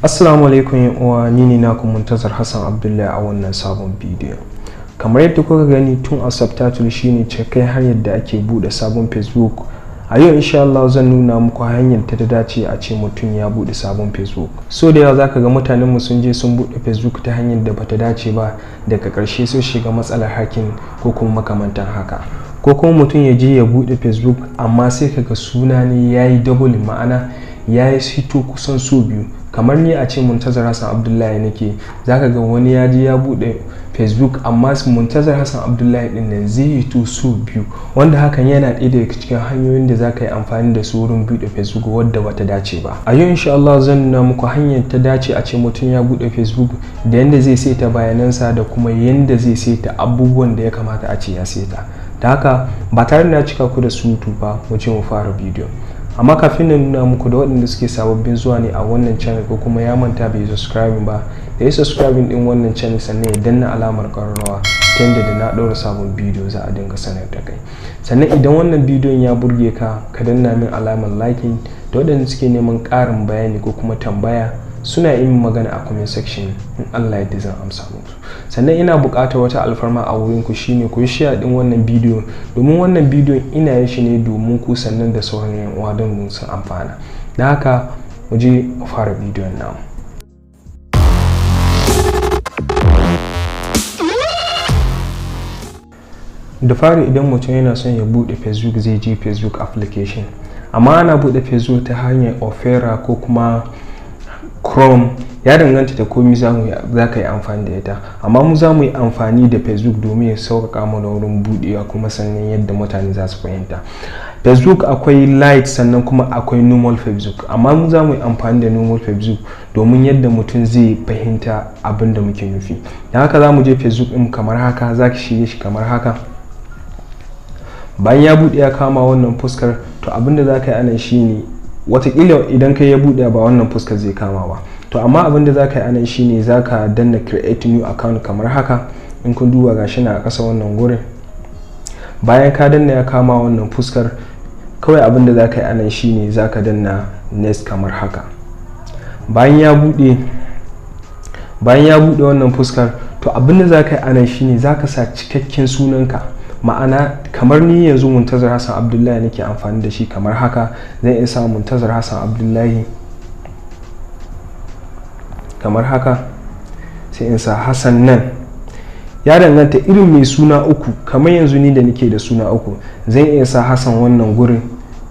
Assalamu alaikum yan uwa, ni ne naku Muntazar Hassan Abdullahi a wannan sabon bidiyo. Kamar yadda kuka gani tun a subtitle, shine cikakken hanyar da ake bude sabon Facebook. A yau insha Allah zan nuna muku hanyar ta dace a ce mutum ya bude sabon Facebook. So da yawa zaka ga mutanen mu sun je sun bude Facebook ta hanyar da bata dace ba, daga karshe sun shiga matsalar hacking ko kuma makamantan haka. Ko kuma mutum ya je ya bude Facebook amma sai kaga suna ne yayi double, ma'ana ya yi hito kusan so biyu. Kamar ni a ce Muntazar Hassan Abdullahi nake, zaka ga wani ya je ya bude Facebook amma Muntazar Hassan Abdullahi din nan zai hito so biyu, wanda hakan yana ɗaya daga cikin hanyoyin da zaka yi amfani da su wurin buɗe Facebook wadda bata dace ba. A yau insha Allah zan nuna muku hanyar ta dace a ce mutum ya buɗe Facebook, da yanda zai saita bayanansa da kuma yanda zai saita abubuwan da ya kamata a ce ya saita. Da haka, ba tare da na cika ku da surutu ba, mu je mu fara bidiyo. Amma kafin na nuna muku, da waɗanda suke sababbin zuwa ne a wannan channel ko kuma ya manta bai subscribing ba, da ya subscribing din wannan channel, sannan ya danna alamar ƙararrawa ta yadda da na ɗaura sabon bidiyo za a dinga sanar da kai. Sannan idan wannan bidiyon ya burge ka, ka danna min alamar liking. Da waɗanda suke neman ƙarin bayani ko kuma tambaya, suna yin magana a comment section, in Allah ya zan amsa musu. Sannan ina buƙatar wata alfarma a wurin ku, shine ku yi share din wannan bidiyo, domin wannan bidiyon ina yin shi ne domin ku, sannan da sauran yan uwa don mun san amfana da haka. Mu je mu fara bidiyon namu. Da fari, idan mutum yana son ya bude Facebook, zai je Facebook application, amma ana bude Facebook ta hanyar Opera ko kuma Chrome, ya danganta da komi za ka yi amfani da ita. Amma mu za mu yi amfani da Facebook domin ya sauƙaƙa mana wurin buɗewa, kuma sannan yadda mutane za su fahimta. Facebook akwai Lite, sannan kuma akwai normal Facebook, amma mu za mu yi amfani da normal Facebook domin yadda mutum zai fahimta abin da muke nufi. Da haka za mu je Facebook ɗin kamar haka, za ki shige shi kamar haka. Bayan ya buɗe ya kama wannan fuskar, to abin da za ka yi anan shine, watakila idan kai ya buɗe ba wannan fuskar zai kama ba, to amma abin da za ka yi anan shine za ka danna "Create new account" kamar haka. In kun duba, gashi na a ƙasa wannan gurin. Bayan ka danna ya kama wannan fuskar, kawai abin da za ka yi anan shine za ka danna "Next" kamar haka. Bayan ya buɗe wannan fuskar, to abin da za ka yi anan shine za ka sa cikakken sunanka. Ma'ana, kamar ni yanzu Muntazar Hassan Abdullahi nake amfani da shi kamar haka, zan iya sa Muntazar Hassan Abdullahi kamar haka, sai in sa Hassan nan. Ya danganta, irin mai suna uku, kamar yanzu ni da nake da suna uku, zan iya sa Hassan wannan gurin,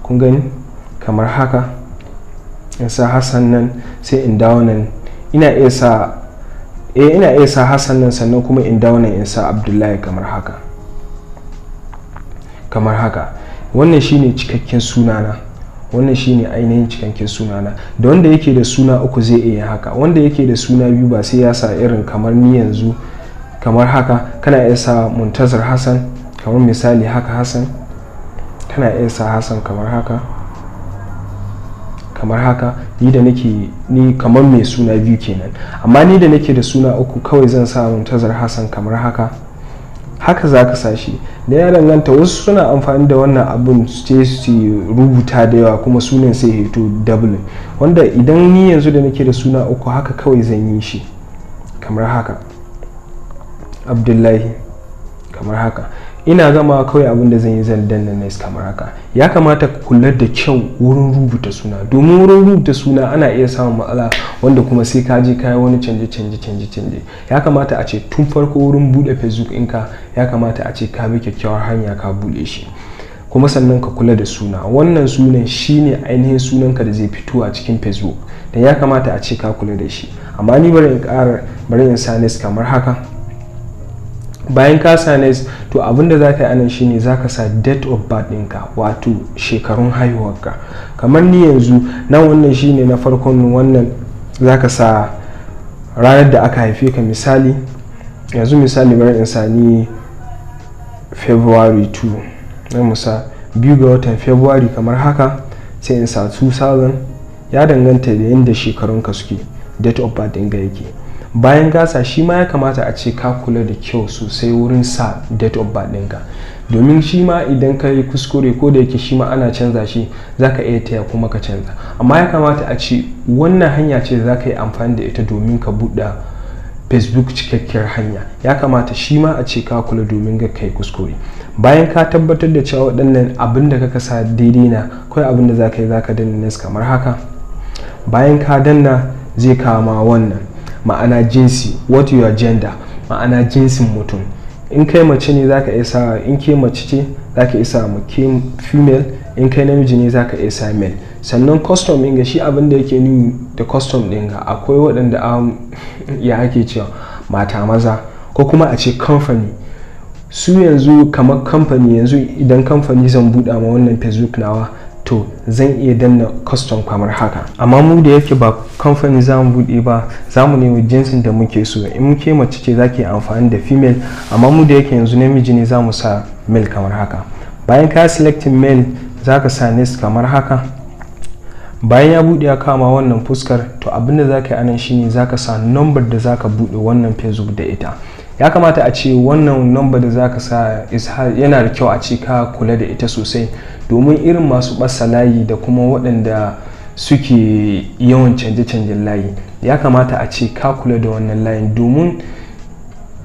kun gani, kamar haka, in sa Hassan nan, sai in dawo nan. Ina iya sa Hassan nan, sannan kuma in dawo nan in sa Abdullahi kamar haka, kamar haka. Wannan shine cikakken sunana, wannan shine ainihin cikakken sunana. Da wanda yake da suna uku zai iya haka. Wanda yake da suna biyu ba sai ya sa irin kamar ni yanzu kamar haka. Kana iya sa Muntazar Hassan kamar misali haka, Hassan, kana iya sa Hassan kamar haka, kamar haka. Ni da nake ni kamar mai suna biyu kenan. Amma ni da nake da suna uku, kawai zan sa Muntazar Hassan kamar haka. Haka za ka sa shi. Da ya danganta, wasu suna amfani da wannan abun su ce su rubuta da yawa kuma sunan sai hito double, wanda idan ni yanzu da nake da suna uku, haka kawai zan yi shi kamar haka, Abdullahi kamar haka. Ina gama, kawai abin da zan yi, zan danna "Next" kamar haka. Ya kamata ku kula da kyau wurin rubuta suna, domin wurin rubuta suna ana iya samun matsala, wanda kuma sai ka je kayi wani canje canje canje canje. Ya kamata a ce tun farko wurin bude Facebook ɗinka, ya kamata a ce ka bi kyakkyawar hanya ka bude shi. Kuma sannan ka kula da suna. Wannan sunan shine ainihin sunanka da zai fito a cikin Facebook, da ya kamata a ce ka kula da shi. Amma ni bari in ƙara, bari in sa "Next" kamar haka. Bayan ka sa "Next", to abinda za ka yi anan shine za ka sa date of birth ɗinka, wato shekarun haihuwarka. Kamar ni yanzu nan, wannan shine na farkon, wannan za ka sa ranar da aka haife ka. Misali yanzu, misali bari in sa ni February 2, na musa 2 ga watan February kamar haka, sai in sa 2000. Ya danganta da yadda shekarunka suke, date of birth ɗinka yake. Bayan gasa shi ma, ya kamata a ce ka kula da kyau sosai wurin sa date of birth ɗinka. Domin shi ma idan ka yi kuskure, ko da yake shi ma ana canza shi, za ka iya taya kuma ka canza. Amma ya kamata a ce wannan hanya ce za ka yi amfani da ita domin ka buɗe Facebook cikakkiyar hanya. Ya kamata shi ma a ce ka kula domin ga kai kuskure. Bayan ka tabbatar da cewa waɗannan abin da ka sa daidai na, kawai abin da za ka yi, za ka danna next kamar haka. Bayan ka danna, zai kama wannan, ma'ana jinsi, what your gender, ma'ana jinsin mutum. In kai mace ne za ka iya sa, in ke mace ce za ka iya sa ke female, in kai namiji ne za ka iya sa male. Sannan custom ɗin ga shi, abin da yake nuni da custom ɗin ga, akwai waɗanda ya ake cewa mata, maza, ko kuma a ce kamfani. Su yanzu kamar kamfani, yanzu idan kamfani zan buɗa ma wannan Facebook nawa, to zan iya danna custom kamar haka. Amma mu da yake ba kamfani za mu buɗe ba, za mu nemi jinsin da muke so. In muke mace ce, za ki amfani da female, amma mu da yake yanzu namiji ne, za mu sa male kamar haka. Bayan ka selecting male, za ka sa next kamar haka. Bayan ya buɗe ya kama wannan fuskar, to abinda za ka yi anan shine za ka sa number da za ka buɗe wannan Facebook da ita. Ya kamata a ce wannan number da za ka sa yana da kyau a ce ka kula da ita sosai, domin irin masu ɓasa layi da kuma waɗanda suke yawan canje-canjen layi, ya kamata a ce ka kula da wannan layin, domin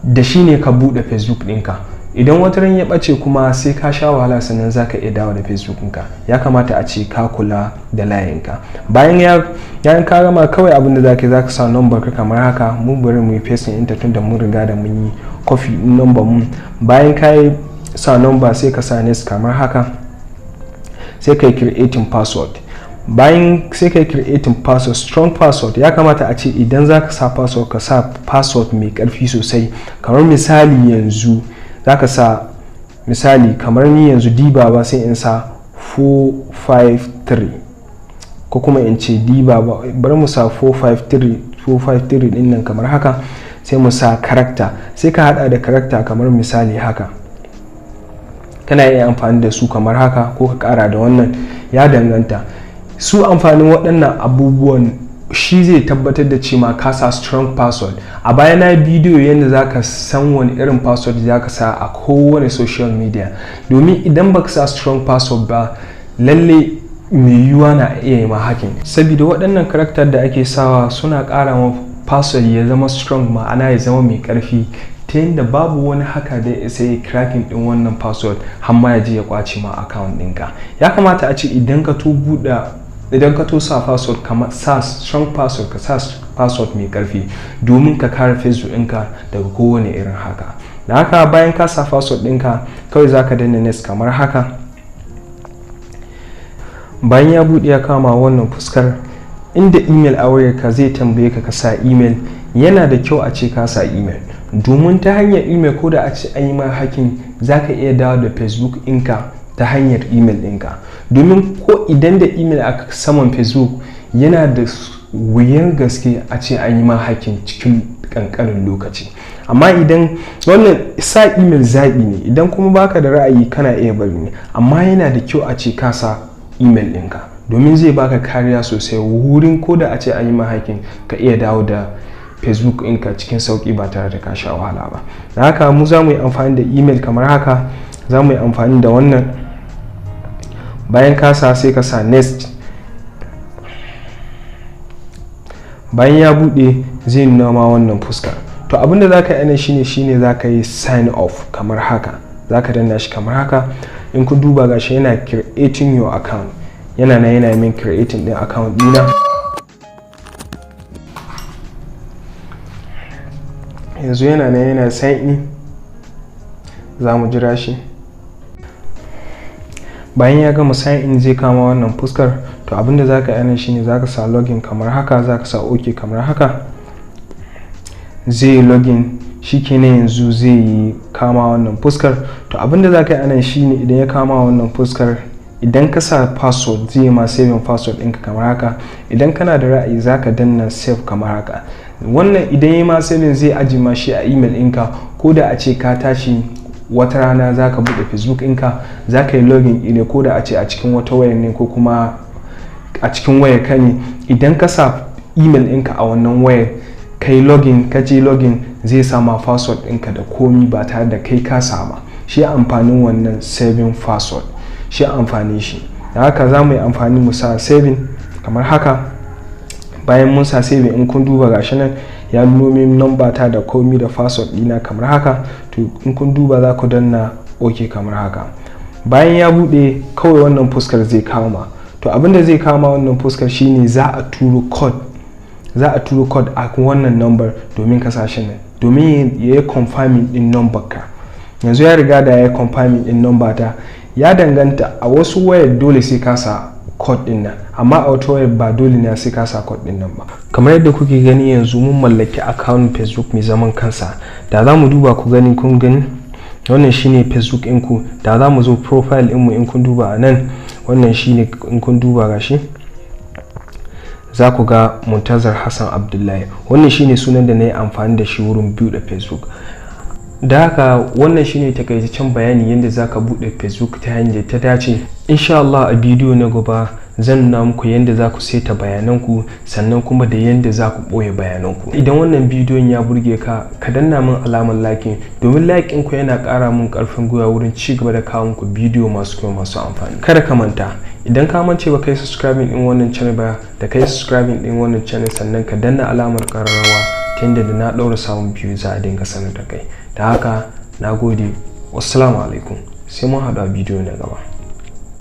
da shi ne ka buɗe Facebook ɗinka. Idan wata ran ya ɓace kuma, sai ka sha wahala sannan za ka iya dawo da Facebook ɗinka. Ya kamata a ce ka kula da layinka. Bayan ya yayin ka gama, kawai abin da za ka yi, za ka sa number ka kamar haka. Mu bari mu yi pasting ɗinta tun da mun riga da mun yi copy number mu. Bayan ka yi sa number, sai ka sa next kamar haka, sai ka yi creating password. Bayan sai ka yi creating password, strong password. Ya kamata a ce idan za ka sa password, ka sa password mai karfi sosai. Kamar misali yanzu za ka sa, misali kamar ni yanzu diba ba, sai in sa 453, ko kuma in ce diba ba, bari mu sa 453, 453 din nan kamar haka. Sai mu sa character, sai ka hada da character kamar misali haka. Kana iya amfani da su kamar haka ko ka kara da wannan, ya danganta. Su amfanin waɗannan abubuwan shi zai tabbatar da cewa ka sa strong password. A baya na bidiyo yadda za ka san wani irin password za ka sa a kowane social media, domin idan baka sa strong password ba, lalle mai yiwuwa na iya yi ma hacking, saboda waɗannan character da ake sawa suna ƙara ma password ya zama strong, ma'ana ya zama mai ƙarfi, ta yadda babu wani hacker da ya isa ya cracking din wannan password har ma ya je ya kwace ma account ɗinka. Ya kamata a ce idan ka to buɗe, idan ka to sa password, kamar sa strong password, ka sa password mai karfi domin ka kare Facebook ɗinka daga kowane irin hacker. Da haka, bayan ka sa password ɗinka, kawai za ka danna next kamar haka. Bayan ya buɗe ya kama wannan fuskar, inda email a wayarka zai tambaye ka ka sa email. Yana da kyau a ce ka sa email, domin ta hanyar email, ko da a ce an yi ma hacking, za ka iya dawo da Facebook ɗinka ta hanyar email ɗinka. Domin ko idan da email a saman Facebook, yana da wuyan gaske a ce an yi ma hacking cikin kankanin lokaci. Amma idan wannan sa email zaɓi ne, idan kuma baka da ra'ayi kana iya bari ne. Amma yana da kyau a ce ka sa email ɗinka, domin zai baka kariya sosai wurin ko da a ce an yi ma hacking, ka iya dawo da Facebook ɗinka cikin sauƙi ba tare da ka sha wahala ba. Da haka mu za mu yi amfani da email kamar haka, za mu yi amfani da wannan. Bayan ka sa, sai ka sa next. Bayan ya buɗe, zai nuna ma wannan fuska. To abinda za ka yi shine za ka yi sign up kamar haka, za ka danna shi kamar haka. In ku duba, gashi yana creating your account, yana na yana min creating din account dina. Yanzu yana nan yana sign in, za mu jira shi. Bayan ya gama sign in, zai kama wannan fuskar. To abinda za ka yi shine za ka sa login kamar haka, za ka sa ok kamar haka, zai yi login. Shikenan, yanzu zai yi kama wannan fuskar. To abinda za ka yi anan shine, idan ya kama wannan fuskar, idan ka sa password, zai ma saving password ɗinka kamar haka. Idan kana da ra'ayi, za ka danna save kamar haka. Wannan idan ya ma saving, zai aji ma shi a email ɗinka. Ko da a ce ka tashi wata rana za ka buɗe Facebook ɗinka, za ka yi login ne, ko da a ce a cikin wata wayar ne ko kuma a cikin wayar ka ne, idan ka sa email ɗinka a wannan wayar, ka yi login, ka je login, zai sama password ɗinka da komi ba tare da kai ka sama. Shi amfanin wannan saving password, shi amfani shi. Da haka za mu yi amfani mu sa saving kamar haka. Bayan mun sa saving, in kun duba, gashi nan ya nuno min number ta da komi da password dina kamar haka. To, in kun duba, za ku danna OK kamar haka. Bayan ya bude, kawai wannan fuskar zai kama. To, abinda zai kama wannan fuskar shine za a turo code a wannan number domin ka sashi nan, domin ya yi confirming din number ka. Yanzu ya riga da ya yi confirming din number ta. Ya danganta, a wasu wayar dole sai ka sa code din nan, amma a wata wayar ba dole ne sai ka sa code din nan ba. Kamar yadda kuke gani, yanzu mun mallaki account Facebook mai zaman kansa. Da za mu duba ku gani, kun gani, wannan shine Facebook ɗinku. Da za mu zo profile ɗinmu, in kun duba a nan, wannan shine. In kun duba, gashi, za ku ga Muntazar Hassan Abdullahi. Wannan shine sunan da na yi amfani da shi wurin buɗe Facebook. Da haka wannan shine takaitaccen bayani yadda za ka buɗe Facebook ta hanyar ta dace. Insha Allah, a bidiyo na gaba zan nuna muku yadda za ku saita bayananku, sannan kuma da yadda za ku ɓoye bayananku. Idan wannan bidiyon ya burge ka, ka danna min alamar like, domin like ku yana ƙara min ƙarfin gwiwa wurin ci gaba da kawo muku bidiyo masu kyau, masu amfani. Kada ka manta, idan ka mance ba kai subscribing din wannan channel ba, da kai subscribing din wannan channel, sannan ka danna alamar ƙararrawa ta yadda da na ɗaura sabon bidiyo za a dinga sanar da kai. Da haka, na gode, wassalamu alaikum, sai mun haɗu a bidiyo na gaba.